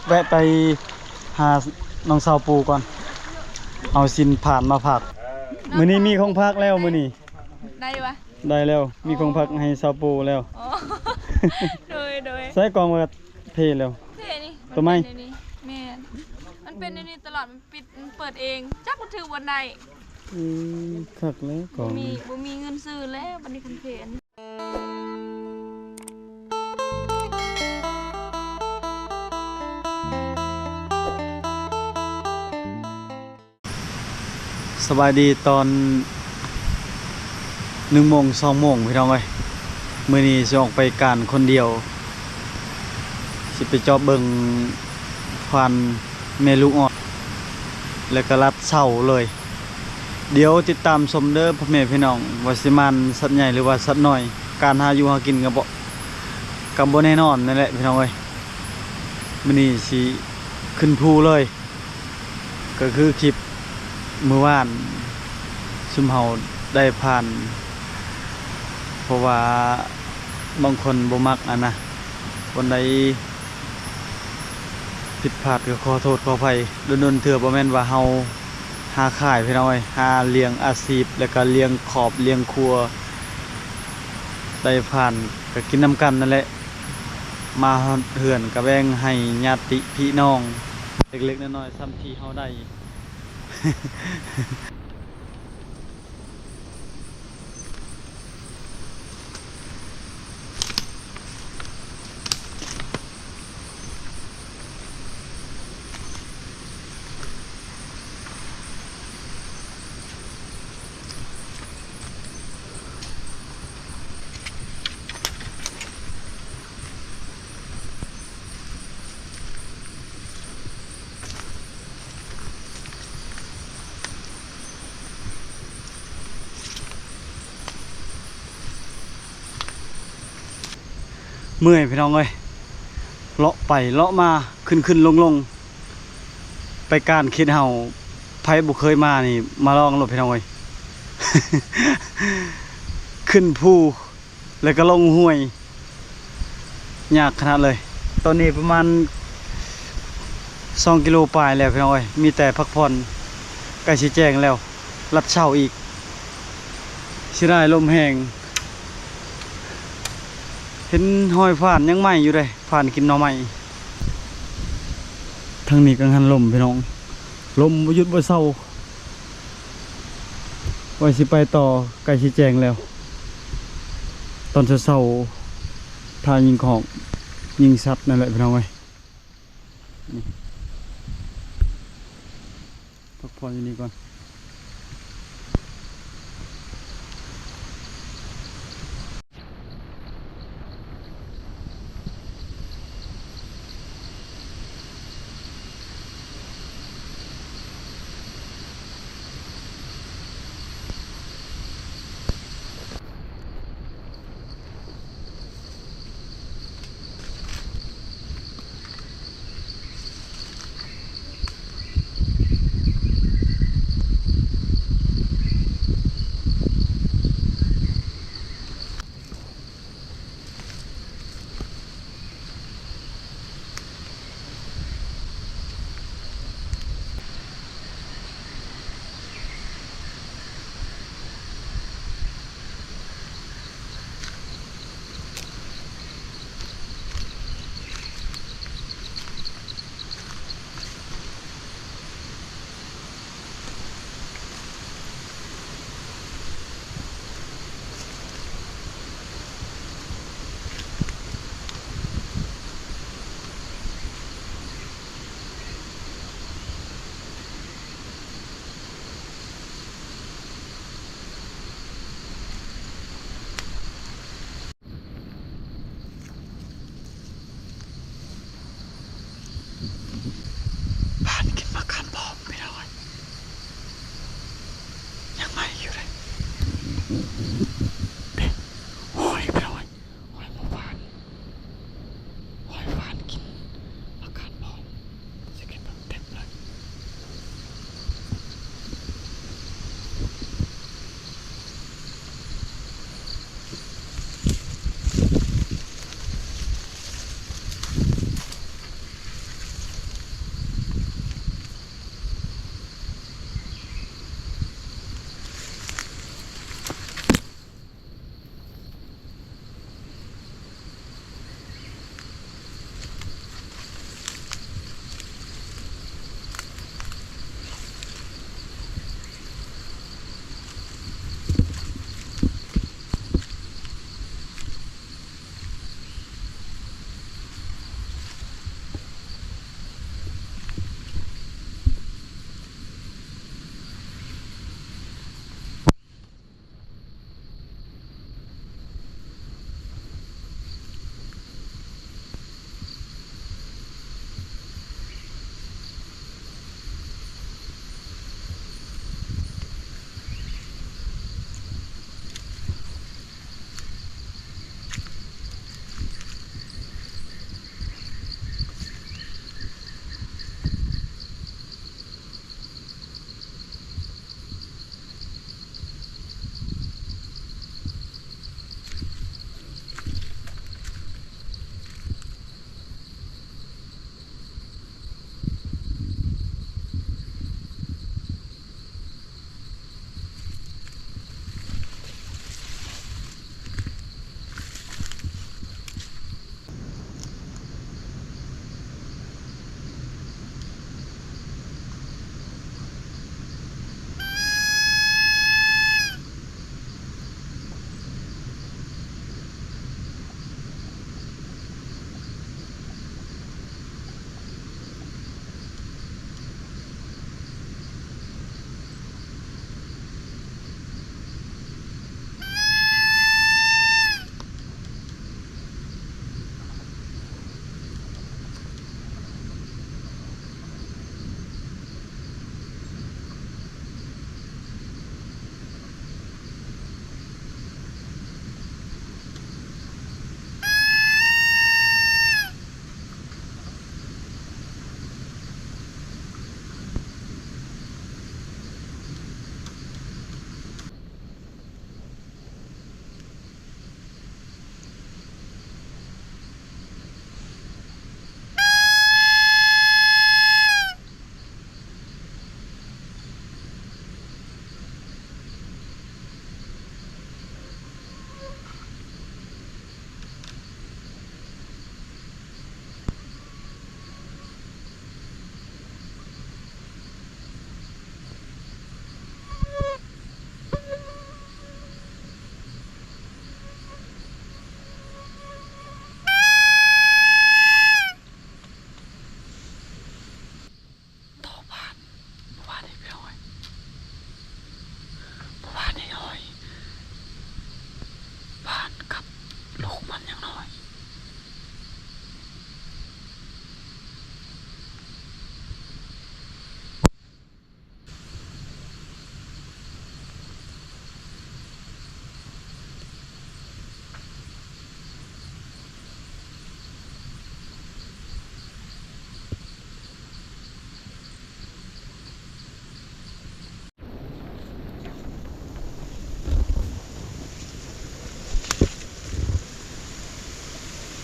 ແວະໄປຫານ້ອງສາວປູກ່ອນ ເອົາສິນພານມາຝາກ. ມື້ນີ້ມີຂອງຝາກແລ້ວ ມື້ນີ້ ໄດ້ວະ? ໄດ້ແລ້ວ ມີຂອງຝາກໃຫ້ສາວປູແລ້ວ. ອໍ ໂດຍ ໂດຍ. ໃສ່ກ່ອງວ່າເພແລ້ວ ເພນີ້ ຕົວໃໝ່ ມັນເປັນແນວນີ້. ແມ່ນ ມັນເປັນແນວນີ້ຕະຫຼອດ ມັນປິດ ມັນເປີດເອງ ຈັກມັນຖືກບ່ອນໃດ. ອືມ ຄັກແລ້ວ ບໍ່ມີ ບໍ່ມີເງິນຊື້ແລ້ວ ບັດນີ້ຄັນເພນ. ສະບາຍດີຕອນໜຶ່ງໂມງ ສອງໂມງ ພີ່ນ້ອງເອີຍ. ມື້ນີ້ຊິອອກໄປການຄົນດຽວ ຊິໄປເຈາະເບິ່ງຄວານແມ່ລູກອ່ອນ ແລ້ວກໍລັດເຊົາເລີຍ. ດຽວຕິດຕາມຊົມເດີພໍ່ແມ່ພີ່ນ້ອງ ວ່າຊິໝານສັດໃຫຍ່ ຫຼືວ່າສັດນ້ອຍ. ການຫາຢູ່ຫາກິນກໍບໍ່ ກໍບໍ່ແນ່ນອນນັ້ນແຫຼະພີ່ນ້ອງເອີຍ. ມື້ນີ້ຊິຂຶ້ນພູເລີຍ ກໍຄືຄລິບມື້ວານ ຊຸມເຮົາໄດ້ຜ່ານ ເພາະວ່າບາງຄົນບໍ່ມັກຫັ້ນນະ. ບ່ອນໃດຜິດພາດກໍຂໍໂທດຂໍອະໄພ. ດົນໆເທື່ອ ບໍ່ແມ່ນວ່າເຮົາຫາຂາຍພີ່ນ້ອງເອີຍ ຫາລ້ຽງອາຊີບ ແລ້ວກໍລ້ຽງຄອບລ້ຽງຄົວ. ໄດ້ຜ່ານກໍກິນນຳກັນນັ້ນແຫຼະ. ມາຮອດເຮືອນກໍແບ່ງໃຫ້ຍາດຕິພີ່ນ້ອງເລັກໆນ້ອຍໆ ສ່ຳທີ່ເຮົາໄດ້. ເມື່ອຍພີ່ນ້ອງເອີຍ ເລາະໄປເລາະມາ ຂຶ້ນໆລົງໆ ໄປການເຂດເຮົາ ໃຜບໍ່ເຄີຍມານີ້ ມາລອງໂລດພີ່ນ້ອງເອີຍ. ຂຶ້ນພູ ແລ້ວກໍລົງຫ້ວຍ ຍາກຂະໜາດເລີຍ. ຕອນນີ້ປະມານສອງກິໂລປາຍແລ້ວພີ່ນ້ອງເອີຍ ມີແຕ່ພັກຜ່ອນ ໃກ້ຊິແຈ້ງແລ້ວ ລັດເຊົາອີກ. ເສຍດາຍລົມແຮງ ເຫັນຮອຍຟານຍັງໄໝ້ຢູ່ເດ້ ຟານກິນໜໍ່ໄມ້. ທາງນີ້ກັງຫັນລົມພີ່ນ້ອງ ລົມບໍ່ຢຸດບໍ່ເຊົາ. ວ່າຊິໄປຕໍ່ ໃກ້ຊິແຈ້ງແລ້ວ ຕອນເຊົ້າໆ ຖ້າຍິງຂອງຍິງສັດນັ້ນແຫຼະພີ່ນ້ອງເອີຍ. ນີ້ ພັກຜ່ອນຢູ່ນີ້ກ່ອນ. ເ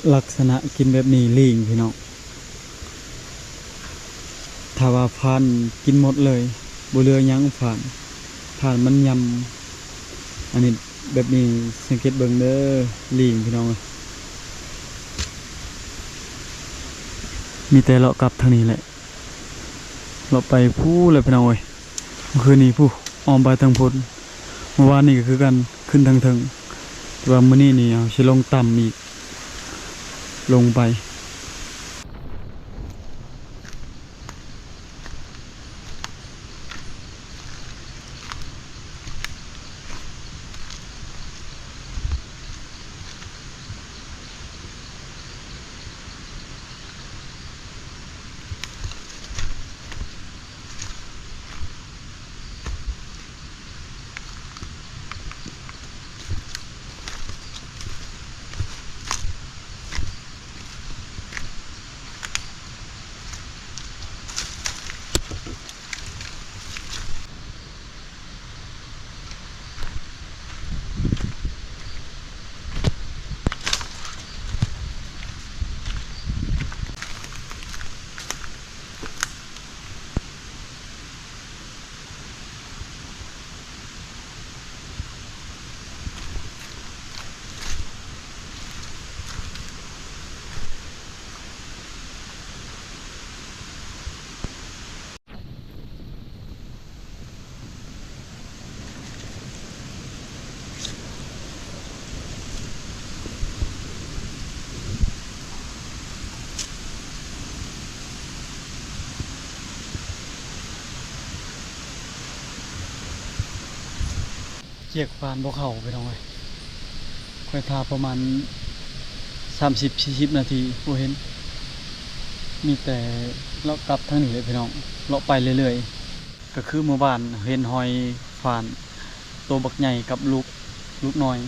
ລັກສະນະກິນແບບນີ້ລີງພີ່ນ້ອງ ຖ້າວ່າຟານກິນໝົດເລີຍ ບໍ່ເຫຼືອຫຍັງຟານ ຟານມັນຫຍ້ຳ ອັນນີ້ແບບນີ້ສັງເກດເບິ່ງເດີ ລີງພີ່ນ້ອງເອີຍ ມີແຕ່ເລາະກັບທາງນີ້ແຫຼະ ເລາະໄປພຸ້ນແຫຼະພີ່ນ້ອງເອີຍ ເມື່ອຄືນນີ້ພຸ້ນອ້ອມໄປທາງພຸ້ນ ເມື່ອວານນີ້ກໍຄືກັນ ຂຶ້ນທາງເທິງ ແຕ່ວ່າມື້ນີ້ນີ້ເຮົາຊິລົງຕ່ຳອີກ ລົງໄປ. ຈຽກຟານບໍ່ເຂົ້າພີ່ນ້ອງເອີຍ ຂ້ອຍຖ້າປະມານສາມສິບສີ່ສິບນາທີບໍ່ເຫັນ ມີແຕ່ເລາະກັບທາງນີ້ແຫຼະພີ່ນ້ອງ ເລາະໄປເລື້ອຍໆ ກໍຄືໝູ່ບ້ານເຫັນຮອຍຟານໂຕບັກໃຫຍ່ກັບລູກ ລູກນ້ອຍ.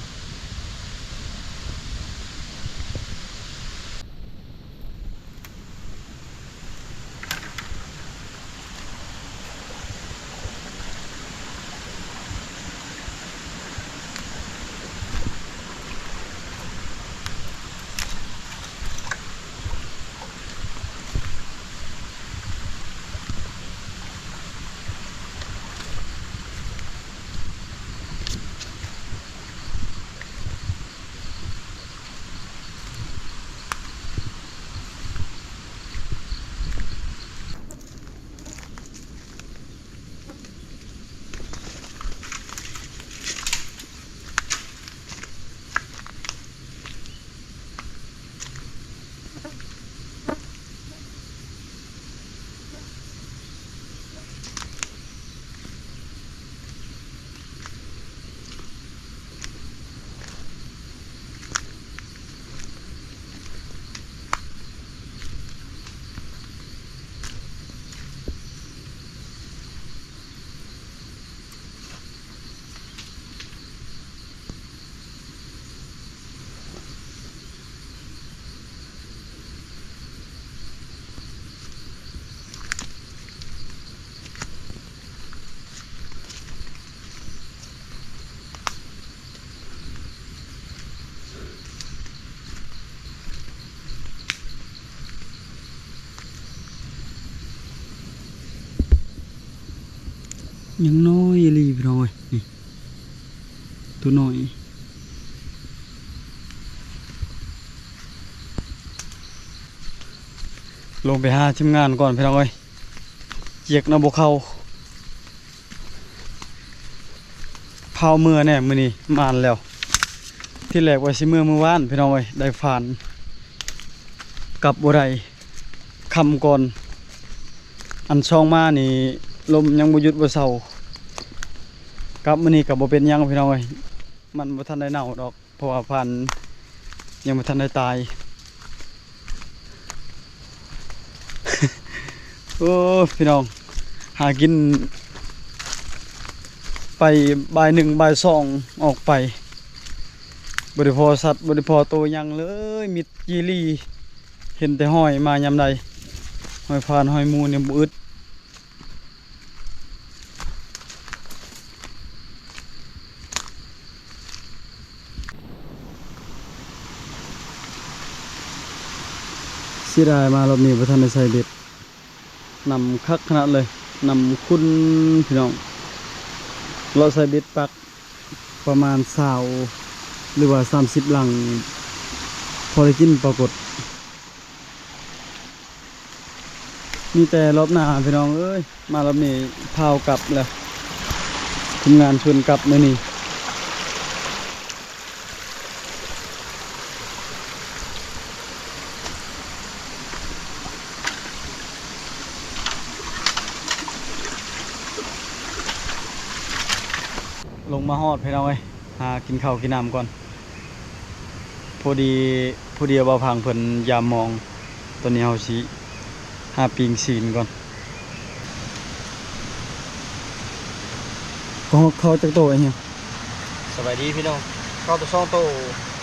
ຍັງນ້ອຍອີ່ຫຼີພີ່ນ້ອງເອີຍ ນີ້ ໂຕນ້ອຍ ລົງໄປຫາທີມງານກ່ອນພີ່ນ້ອງເອີຍ ຈຽກນຳບໍ່ເຂົ້າ ພາວເມືອແດ່ມື້ນີ້ ໝານແລ້ວ ທີແລກວ່າຊິເມືອມື້ວານພີ່ນ້ອງເອີຍ ໄດ້ຟານ ກັບບໍ່ໄດ້ ຄ່ຳກ່ອນ ອັນຊ່ອງມານີ້ ລົມຍັງບໍ່ຢຸດບໍ່ເຊົາ ກັບມື້ນີ້ກໍບໍ່ເປັນຫຍັງພີ່ນ້ອງເອີຍ ມັນບໍ່ທັນໄດ້ເນົ່າດອກ ເພາະວ່າຟານຍັງບໍ່ທັນໄດ້ຕາຍ ໂອ້ ພີ່ນ້ອງ ຫາກິນໄປບ່າຍໜຶ່ງບ່າຍສອງອອກໄປ ບໍ່ໄດ້ພໍສັດ ບໍ່ໄດ້ພໍໂຕຫຍັງເລີຍ ມິດຈີ່ຫຼີ່ ເຫັນແຕ່ຮອຍມາຍາມໃດ ຮອຍຟານຮອຍໝູນີ້ບໍ່ອຶດ. ເ ເສຍດາຍມາລອບນີ້ບໍ່ທັນໄດ້ໃສ່ເບັດ. ນ້ຳຄັກຂະໜາດເລີຍ ນ້ຳຂຸ່ນພີ່ນ້ອງ. ເລາະໃສ່ເບັດປັກປະມານຊາວຫຼືວ່າສາມສິບຫຼັງ ພໍໄດ້ກິນປາກົດ. ມີແຕ່ລອບໜ້າພີ່ນ້ອງເອີຍ. ມາລອບນີ້ພາວກັບແລ້ວ ທີມງານຊວນກັບມື້ນີ້. ລົງມາຮອດພີ່ນ້ອງເອີຍ ຫາກິນເຂົ້າກິນນ້ຳກ່ອນ. ພໍດີ ພໍດີບ່າວພັງເພິ່ນຢາມມອງ. ຕອນນີ້ເຮົາຊິຫາປີ້ງຊີ້ນກ່ອນ. ກໍເຂົ້າຈັກໂຕໄອ້ເຮຍ? ສະບາຍດີພີ່ນ້ອງ. ເຂົ້າແຕ່ສອງໂຕ.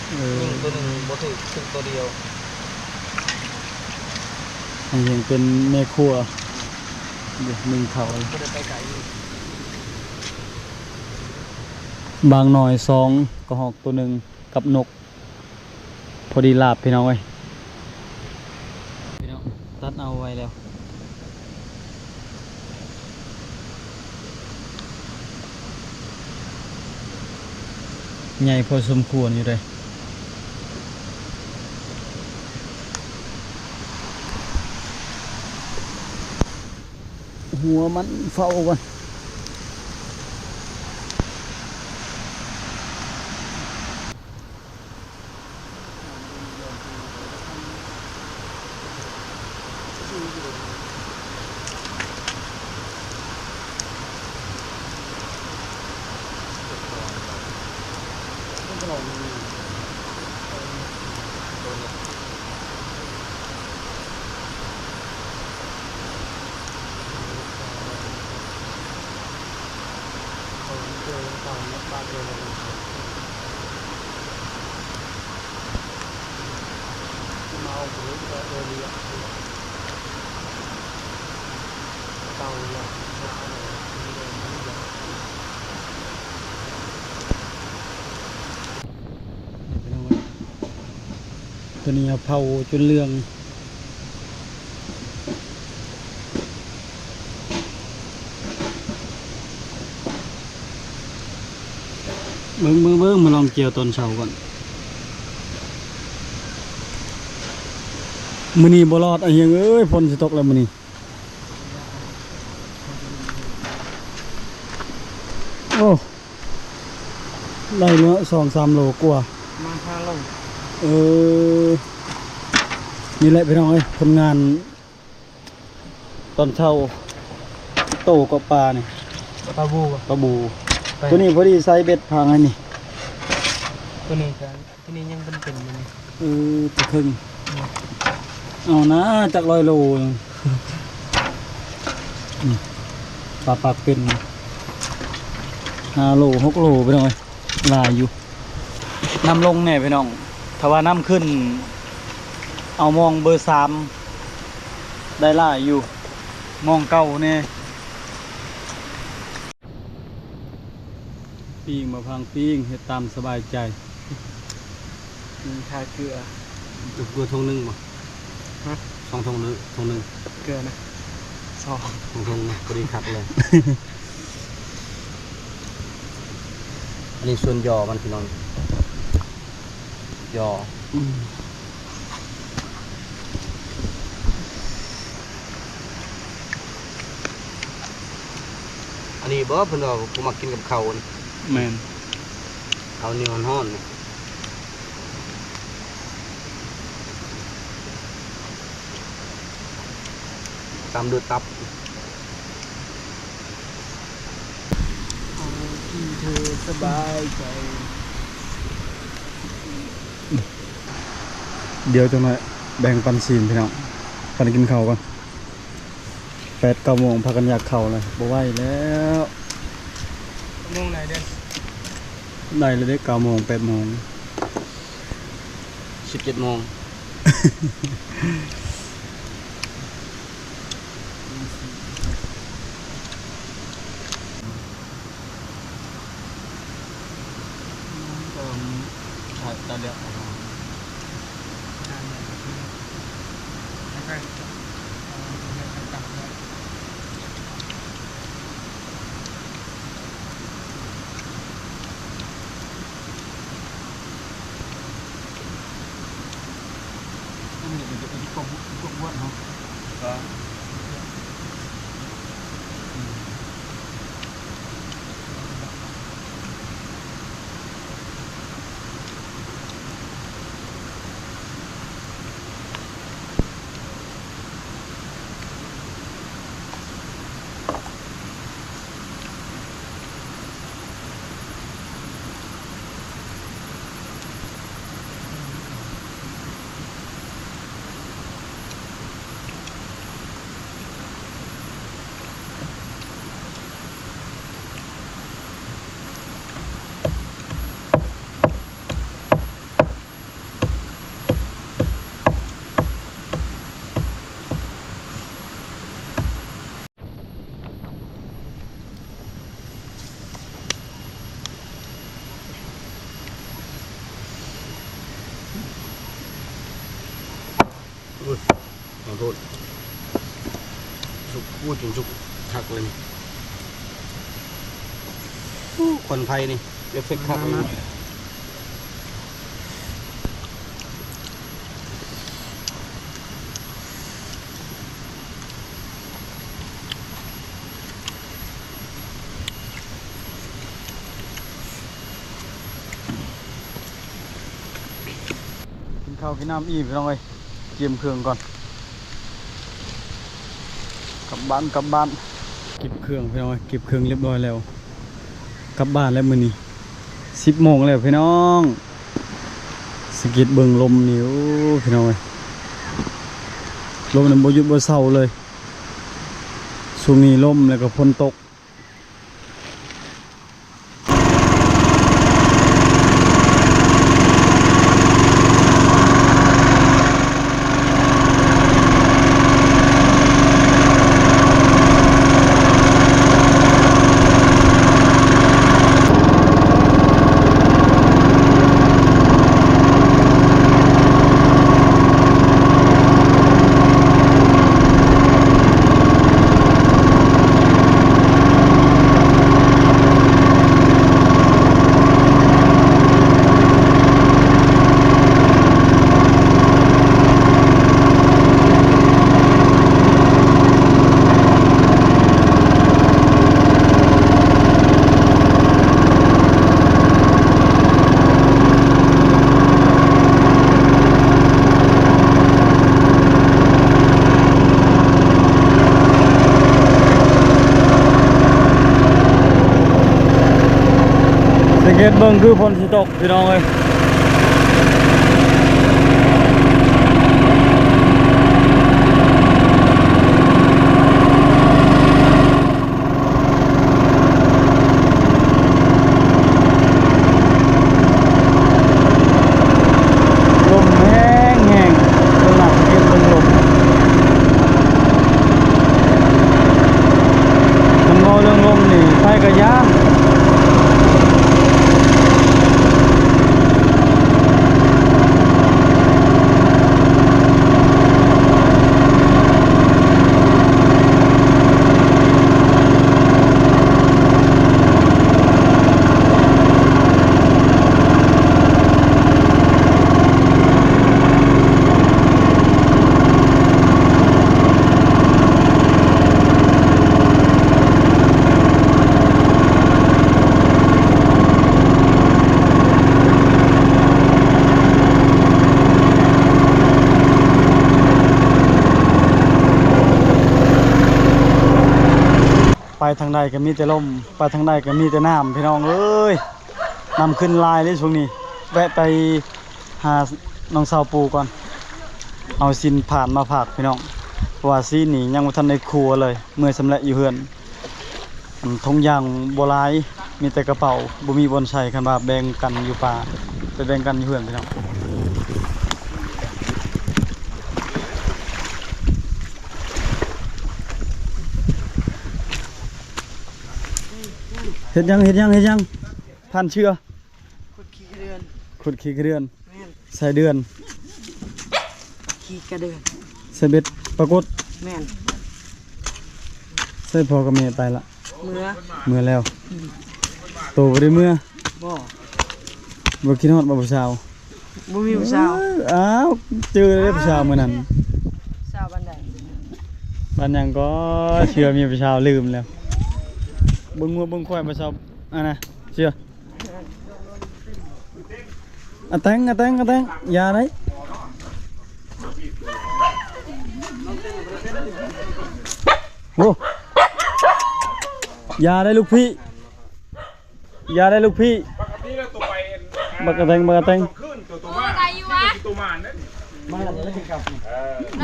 ເອີ ຍິງໂຕໜຶ່ງບໍ່ຖືກ ຖືກໂຕດຽວ. ໄອ້ເຮຍເປັນແມ່ຄົວ ເບິ່ງເຂົ້າ. ບໍ່ໄດ້ໄປໄກ. ບາງໜ່ອຍສອງ ກະຮອກໂຕໜຶ່ງ ກັບນົກ. ພໍດີລາບພີ່ນ້ອງເອີຍ. ພີ່ນ້ອງ ຕັດເອົາໄວ້ແລ້ວ ໃຫຍ່ພໍສົມຄວນຢູ່ເດ້. ຫົວມັນເຝົ້າກ່ອນ. ໂຕນີ້ເຮົາເຜົາຈົນເຫຼືອງ. ເບິ່ງ ເບິ່ງ ເບິ່ງ ມາລອງກ່ຽວຕອນເຊົ້າກ່ອນ. ມື້ນີ້ບໍ່ລອດ ອ້າຍຮຽງເອີຍ ຝົນຊິຕົກແລ້ວມື້ນີ້. ໂອ້ ໄດ້ເນາະ ສອງສາມໂລກວ່າ ປະມານຫ້າໂລ. ເອີ ນີ້ແຫຼະພີ່ນ້ອງເອີຍ ຜົນງານຕອນເຊົ້າ. ໂຕເກາະປານີ້ ປາບູ ປາບູ. ໂຕນີ້ພໍດີໃສ່ເບັດພັງອັນນີ້ ໂຕນີ້ກະ ທີ່ນີ້ຍັງເປັນໆຢູ່ນີ້. ເອີ ຕະເຄິ່ງ ອືມ ເອົານາ ຈັກຮ້ອຍໂລ. ອືມ ປາປາກເປັນ ຫ້າໂລ ຫົກໂລ ພີ່ນ້ອງເອີຍ ຫຼາຍຢູ່. ນ້ຳລົງແດ່ພີ່ນ້ອງ ຖ້າວ່ານ້ຳຂຶ້ນ ເອົາມອງເບີສາມ ໄດ້ຫຼາຍຢູ່ ມອງເກົ່າແດ່. ປີ້ງ ມາພັງປີ້ງ ເຮັດຕາມສະບາຍໃຈ. ມີຂາຍເກືອ ເກືອຖົງໜຶ່ງບໍ່? ຮະ? ສອງຖົງໜຶ່ງ ຖົງໜຶ່ງ ເກືອນະ ສອງຖົງນະ ພໍດີຄັກເລີຍ. ອັນນີ້ສ່ວນຍໍມັນພີ່ນ້ອງ ຍໍ ອືມ ອັນນີ້ບໍ່ ເພິ່ນວ່າບໍ່ມັກກິນກັບເຂົ້ານີ້. ແມ່ນ ເຂົ້າໜຽວຮ້ອນໆ ນີ້ ຕຳດ້ວຍຕັບ. ເອົາທີ່ເທີສະບາຍໃຈ. ດຽວຈັກໜ້ອຍແບ່ງປັນຊີນພີ່ນ້ອງ ກັນກິນເຂົ້າກ່ອນ. ແປດເກົ້າໂມງ ພາກັນຢາກເຂົ້າແລ້ວ ບໍ່ໄຫວແລ້ວ. ໂມງໃດເດ້? ໄດ້ແລ້ວເດ້ ເກົ້າໂມງ ແປດໂມງ ສິບເຈັດໂມງ. ຕາມ ຕາມແລ້ວ. ขอโทษ สุก อู้ กินสุกคักเลยนี่ อู้ ควันไฟนี่ เอฟเฟกต์คักเลย กินข้าวกินน้ำอิ่มพี่น้องเอ้ย เตรียมเครื่องก่อน กลับบ้าน กลับบ้าน เก็บเครื่องพี่น้องเอ้ย เก็บเครื่องเรียบร้อยแล้ว กลับบ้านแล้วมื้อนี้ สิบโมงแล้วพี่น้อง สังเกตเบิ่งลมนี่ โอ้ พี่น้องเอ้ย ลมนี่บ่หยุดบ่เซาเลย ช่วงนี้ลมแล้วก็ฝนตก สังเกตเบิ่งคือฝนสิตก พี่น้องเอ้ย ลมแฮงแฮง เบิ่งหน้า เบิ่งลม คันเว้าเรื่องลมนี่ ไผก็ย้าน ไปทางใดก็มีแต่ลม ไปทางใดก็มีแต่น้ำ พี่น้องเอ้ย น้ำขึ้นหลายเลยช่วงนี้ แวะไปหาน้องสาวปู่ก่อน เอาสินพานมาฝากพี่น้อง เพราะว่าสินนี่ยังบ่ทันได้ครัวเลย เมื่อยส่ำแหละอยู่เฮือน อันถุงยางบ่หลาย มีแต่กระเป๋า บ่มีบ่อนใส่ คันว่าแบ่งกันอยู่ป่า ไปแบ่งกันอยู่เฮือนพี่น้อง เฮ็ดหยัง เฮ็ดหยัง เฮ็ดหยัง ผ่านเชื่อ ขุดขี้กระเดือน ขุดขี้กระเดือน แม่น ใส่เดือน ขี้กระเดือน ใส่เบ็ด ປາກົດ ແມ່ນ. ໃສພໍ່ກັບແມ່ໄປລະ? ເມືອ ເມືອແລ້ວ. ອືມ ໂຕບໍ່ໄດ້ເມືອ? ບໍ່ ບໍ່ຄິດຮອດບໍ່ຜູ້ສາວ? ບໍ່ມີຜູ້ສາວ. ເອີ ອ້າວ ເຈີແລ້ວຜູ້ສາວມື້ນັ້ນ. ສາວບ້ານໃດ? ບ້ານຫຍັງກໍ ເຊື່ອມີຜູ້ສາວລືມແລ້ວ. ເບິ່ງງົວເບິ່ງຄວາຍບໍ່ສາວ ອັນນະ ເຊື່ອ. ອາແຕງ ອາແຕງ ອາແຕງ ຢ່າໄດ໋. ໂອ້ ຢ່າໄດ໋ລູກພີ່ ຢ່າໄດ໋ລູກພີ່. ບັກອາແຕງ ບັກອາແຕງ. ໂອ້ ໄດ້ຢູ່ວະ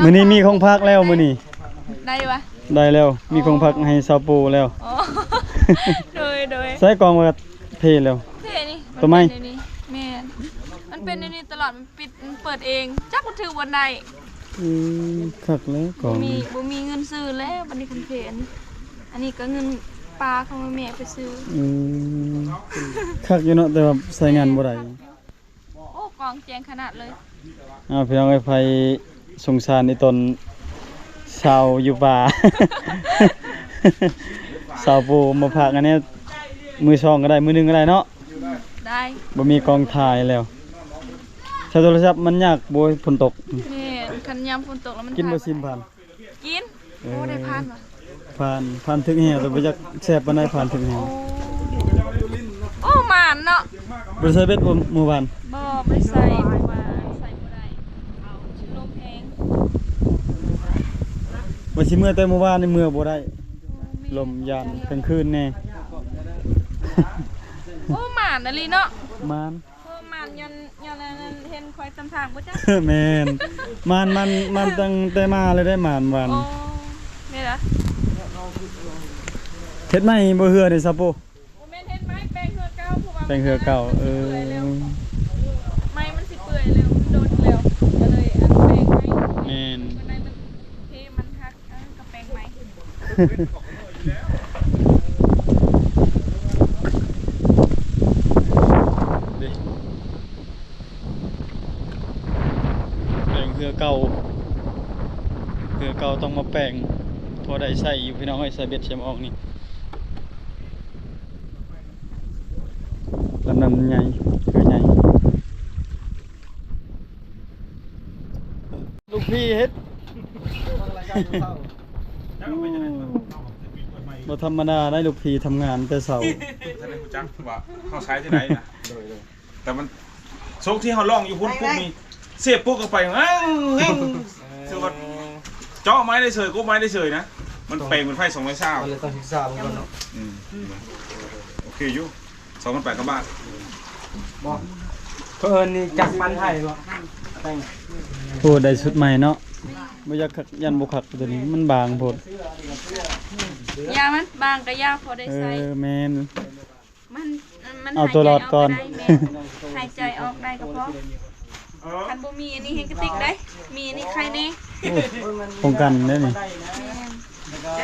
ມື້ນີ້ມີຂອງຝາກແລ້ວ ມື້ນີ້ ໄດ້ວະ ໄດ້ແລ້ວ ມີຂອງຝາກໃຫ້ຊາວໂປແລ້ວ. ອໍ ໂດຍ ໂດຍ. ໃສ່ກ່ອງວ່າເພແລ້ວ ເພນີ້ ໂຕໃໝ່ ແມ່ນ ມັນເປັນແນວນີ້ຕະຫຼອດ ມັນປິດ ມັນເປີດເອງ ຈັກມັນຖືກບ່ອນໃດ. ອືມ ຄັກແລ້ວກ່ອນ ບໍ່ມີ ບໍ່ມີເງິນຊື້ແລ້ວ ບັດນີ້ຄັນເພອັນນີ້ ອັນນີ້ກໍເງິນປ້າເຂົາມາແມ່ໄປຊື້. ອືມ ຄັກຢູ່ເນາະ ແຕ່ວ່າໃຊ້ງານບໍ່ໄດ້. ໂອ້ ກອງແຈ້ງຂະໜາດເລີຍ. ອ້າວ ພີ່ນ້ອງເອີຍ ໃຜສົງສານອີ່ຕົນ ຊາວຢູ່ປ່າ ຊາວໂປມາຝາກອັນນີ້ ມື້ສອງກໍໄດ້ ມື້ໜຶ່ງກໍໄດ້ເນາະ. ໄດ້ ບໍ່ມີກ້ອງຖ່າຍແລ້ວ ໃຊ້ໂທລະສັບມັນຍາກບໍ່ ຝົນຕົກ. ແມ່ນ ຄັນຍາມຝົນຕົກແລ້ວມັນ ກິນບໍ່ຊີ້ນພານ? ກິນ. ເອີ ໂອ້ ໄດ້ພານຫວາ? ພານ ພານຖືກແຫວ ແຕ່ບໍ່ຈັກແຊບປານໃດ ພານຖືກແຫວ. ໂອ້ ໂອ້ ໝານເນາະ. ບໍ່ໄດ້ໃສ່ເບັດບໍ່ມື້ວານ? ບໍ່ ບໍ່ໄດ້ໃສ່ ເພາະວ່າໃສ່ບໍ່ໄດ້ ລົມແຮງ. ວ່າຊິເມືອແຕ່ມື້ວານນີ້ ເມືອບໍ່ໄດ້ ໂອ້ ແມ່ນ ລົມ ຢ້ານກາງຄືນແດ່. ໂອ້ ໝານອີ່ຫຼີເນາະ ໝານ. ໂອ້ ໝານຍ້ອນ ຍ້ອນອັນນັ້ນເຫັນຂ້ອຍຕຳທາງບໍ່ຈັກ. ແມ່ນ ໝານ ໝານ ໝານຕັ້ງແຕ່ມາເລີຍໄດ໋ ໝານວານ. ໂອ້ ນີ້ລະ ເຮັດໃໝ່ບໍ່ເຮືອນີ້ ຊາວໂປ? ບໍ່ແມ່ນເຮັດໃໝ່ ແປງເຮືອເກົ່າ ເພາະວ່າ ແປງເຮືອເກົ່າ. ເອີ ໄມ້ມັນຊິເປື່ອຍແລ້ວ ມັນດົນແລ້ວ ກໍເລີຍອັນແປງໃໝ່. ແມ່ນ ເພມັນຫັກ ເອີ ກໍແປງໃໝ່. ເດ້ ແປງເຮືອເກົ່າ ເຮືອເກົ່າຕ້ອງມາແປງ ພໍໄດ້ໃຊ້ຢູ່ ພີ່ນ້ອງເອີຍ. ໃສ່ເບັດໃສ່ໝາອອກນີ້ ລຳນັ້ນໃຫຍ່ ຄືໃຫຍ່. ລູກພີ່ເຮັດ ບໍ່ທຳມະດາໄດ໋ ລູກພີ່ທຳງານແຕ່ເຊົ້າ. ທ່ານໄດ້ຮູ້ຈັກວ່າເຮົາໃຊ້ທີ່ໃດນະ. ໂດຍ ໂດຍ. ແຕ່ມັນ ຊ່ວງທີ່ເຮົາລອງຢູ່ພຸ້ນປຸບນີ້ ເສຍບປຸບເຂົ້າໄປ ແອງ ແອງ ຄືວ່າເຈາະໄມ້ໄດ້ເສີຍ ກົບໄມ້ໄດ້ເສີຍນະ. ມັນແປງເປັນໄຟສອງຮ້ອຍຊາວ ມັນເລີຍຕ້ອງສຶກສາເບິ່ງກ່ອນເນາະ. ອືມ ໂອເຄຢູ່. ສອງພັນແປດກວ່າບາດ. ບໍ່ ເຂົາເອີ້ນນີ້ຈັກປັນໄທບໍ່? ແຕ່ງ ໂອ້ ໄດ້ຊຸດໃໝ່ເນາະ. ບໍ່ຢາກຄັກ ຢ້ານບໍ່ຄັກ ຕົວນີ້ມັນບາງໂພດ. ຢ່າມັນບາງກໍຢ່າ ພໍໄດ້ໃຊ້. ເອີ ແມ່ນ ມັນ ມັນ ເອົາຕົວລອດກ່ອນ ຫາຍໃຈອອກໄດ້ ແມ່ນ ຫາຍໃຈອອກໄດ້ກໍພໍ. ຄັນບໍ່ມີອັນນີ້ແຮງກະຕິກໄດ໋ ມີອັນນີ້ໄຄແດ່. ໂອ້ ປ້ອງກັນເດ້ນີ້ ແມ່ນ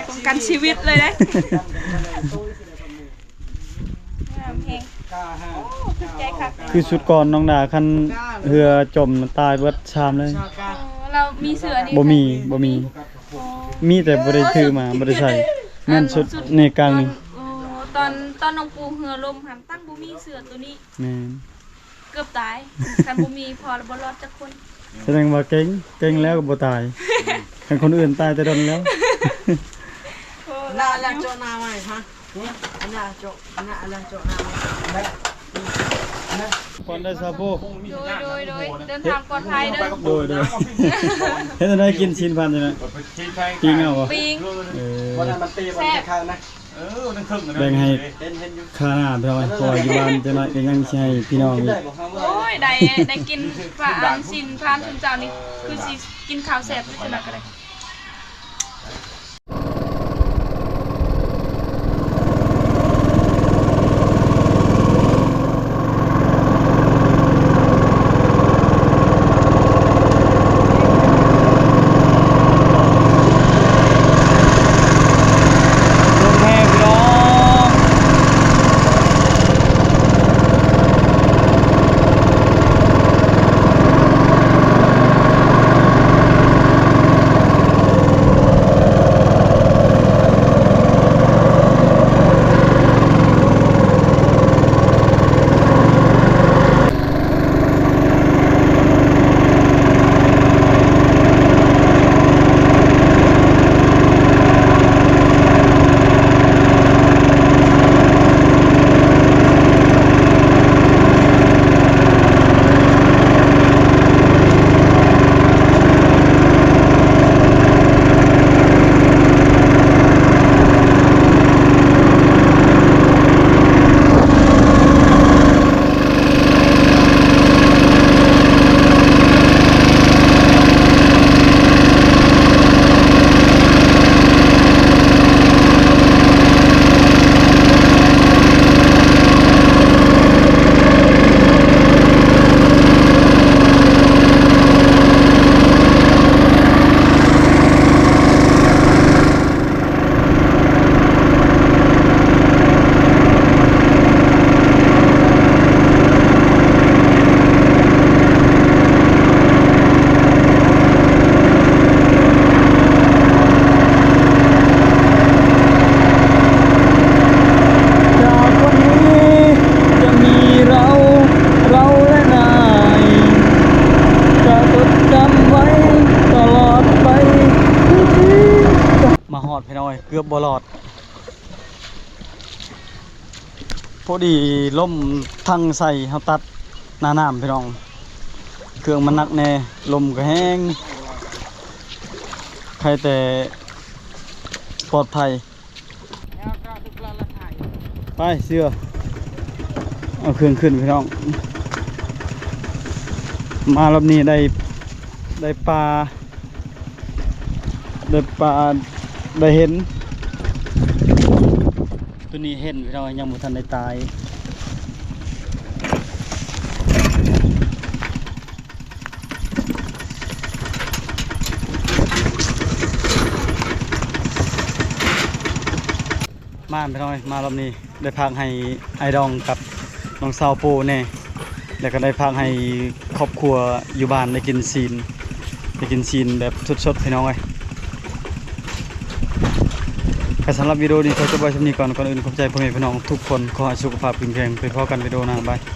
ປ້ອງກັນຊີວິດເລີຍເດ້. ງາມແຮງ ໂອ້ ຖືກໃຈຄັກ. ຄືຊຸດກ່ອນນ້ອງດາ ຄັນເຮືອຈົມຕາຍເບິດຊາມເລີຍ. ໂອ້ ລາວມີເສື້ອນີ້ ບໍ່ມີ ບໍ່ມີ. ໂອ້ ມີແຕ່ບໍ່ໄດ້ຖືມາ ບໍ່ໄດ້ໃສ່. ແມ່ນຊຸດນີ້ກາງນີ້ ໂອ້ ຕອນ ຕອນນ້ອງປູເຮືອລົ້ມຫັ້ນ ຕັ້ງບໍ່ມີເສື້ອໂຕນີ້. ແມ່ນ ເກືອບຕາຍ ຄັນບໍ່ມີພໍ່ລະບໍ່ລອດຈັກຄົນ. ສະແດງວ່າເກັ່ງ ເກັ່ງແລ້ວກໍບໍ່ຕາຍ ຄັນຄົນອື່ນຕາຍແຕ່ດົນແລ້ວ. ລະ ລະ ເຈາະໜ້າໃໝ່ຮະ ອັນນັ້ນເຈາະ ອັນນັ້ນ ອັນນັ້ນເຈາະໜ້າໃໝ່. ກ່ອນໄດ້ຊາໂປ. ໂດຍ ໂດຍ ໂດຍ ເດີນທາງປອດໄພເດີ. ໂດຍ ໂດຍ. ເຮັດແນວໃດກິນຊີ້ນພັນນີ້ນະ? ປີ້ງເອົາບໍ່? ປີ້ງ. ເອີ ບໍ່ໄດ້ມາເຕະ ແຊບ ບາງຄັ້ງນະ. ເອີ ນັ້ນເຖິງ ແບ່ງໃຫ້ ເຫັນ ເຫັນຢູ່ ຄາວໜ້າພີ່ນ້ອງ ເພາະວ່າຢູ່ບ້ານຈັກໜ້ອຍກໍຍັງຊິໃຫ້ພີ່ນ້ອງອີກ. ໂອ້ຍ ໄດ້ ໄດ້ກິນປາ ອັນຊີ້ນພັນຊຸມເຈົ້ານີ້ ຄືຊິກິນຂ້າວແຊບຢູ່ຈັ່ງໃດກໍໄດ້. ລົມແຮງພີ່ນ້ອງ. ອດ ພີ່ນ້ອງເອີຍ ເກືອບບໍ່ລອດ. ພໍດີລົມທັງໃສ່ເຮົາຕັດໜ້ານ້ຳ ພີ່ນ້ອງ. ເຄື່ອງມັນໜັກແດ່ ລົມກໍແຮງ ໃຄແຕ່ປອດໄພ. ໄປເສືອ ເອົາເຄື່ອງຂຶ້ນ ພີ່ນ້ອງ. ມາລອບນີ້ໄດ້ ໄດ້ປາ ໄດ້ປາ ໄດ້ເຫັນ. ໂຕນີ້ເຫັນ ພີ່ນ້ອງ ຍັງບໍ່ທັນໄດ້ຕາຍ. ມາ ພີ່ນ້ອງເອີຍ ມາລອບນີ້ໄດ້ພາກໃຫ້ອ້າຍດອງກັບນ້ອງສາວໂປແດ່ ແລ້ວກໍໄດ້ພາກໃຫ້ຄອບຄົວຢູ່ບ້ານໄດ້ກິນຊີ້ນ ໄດ້ກິນຊີ້ນແບບສົດໆ ພີ່ນ້ອງເອີຍ. ກໍສຳລັບວິດີໂອນີ້ຂໍຈົບໄວ້ສ່ຳນີ້ກ່ອນ. ກ່ອນອື່ນຂອບໃຈພໍ່ແມ່ພີ່ນ້ອງທຸກຄົນ ຂໍໃຫ້ສຸຂະພາບເຂັ້ມແຂງ ໄປພໍ້ກັນວິດີໂອໜ້າ ບາຍ.